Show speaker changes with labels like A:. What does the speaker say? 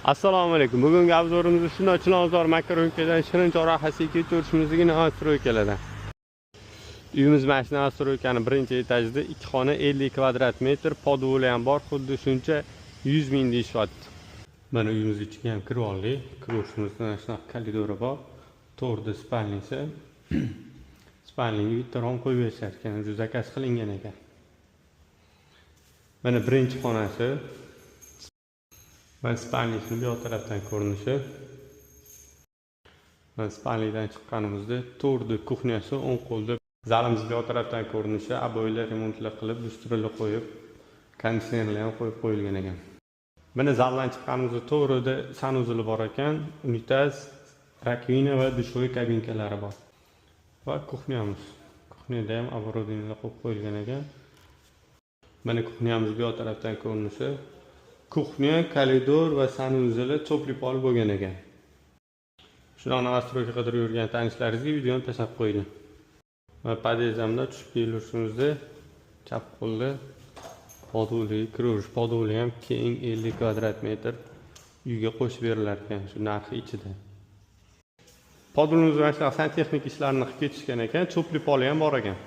A: Assalomu alaykum. Bugungi обзор imizda shunday Chilonzor Makaronkadan Shirin chorrahasiga keturishimizdagi новостройка lardan. Uyimiz mana shu новостройка ni birinchi etajida, ikki xona, 50 kvadrat metr, podvoli ham bor, xuddi shuncha 100 ming deyishyapti. Mana uyimiz ichiga ham kirib oldik. Kirishimizda mana shunaqa koridori bor. To'rda спальня si. Спальня ga bitta rom qo'yib berishar ekan, уже заказ qilingan ekan. Mana birinchi xonasi. Va спальня sini bu yoq tarafdan ko'rinishi. Va спальня dan chiqqanimizda to'rda кухня si, o'ng qo'lda zalimiz bu yoq tarafdan ko'rinishi, обои lar remontlar qilib, lyustralar qo'yib, konditsionerlar ham qo'yib qo'yilgan ekan. Mana zaldan chiqqanimizda to'g'rida санузел i bor ekan, unitaz, раковина va душевой kabinkalari bor. Va кухня miz. Кухня da ham оборудование qo'yib qo'yilgan ekan. Mana кухня miz bu yoq tarafdan ko'rinishi. Кухня, koridor va санузел i тёплый пол bo'lgan ekan. Shunaqa новостройка qidirib yurgan tanishlaringizga videoni tashlab qo'ying. Va podyezddan tushib kelishimizda chap qo'lda podvoliga kiraverish. Podvoli ham keng, 50 kvadrat metr, uyga qo'shib berilar ekan shu narxi ichida. Podvolimiz mana shunaqa santexnik ishlarini qilib ketishgan ekan, тёплый poli ham bor ekan.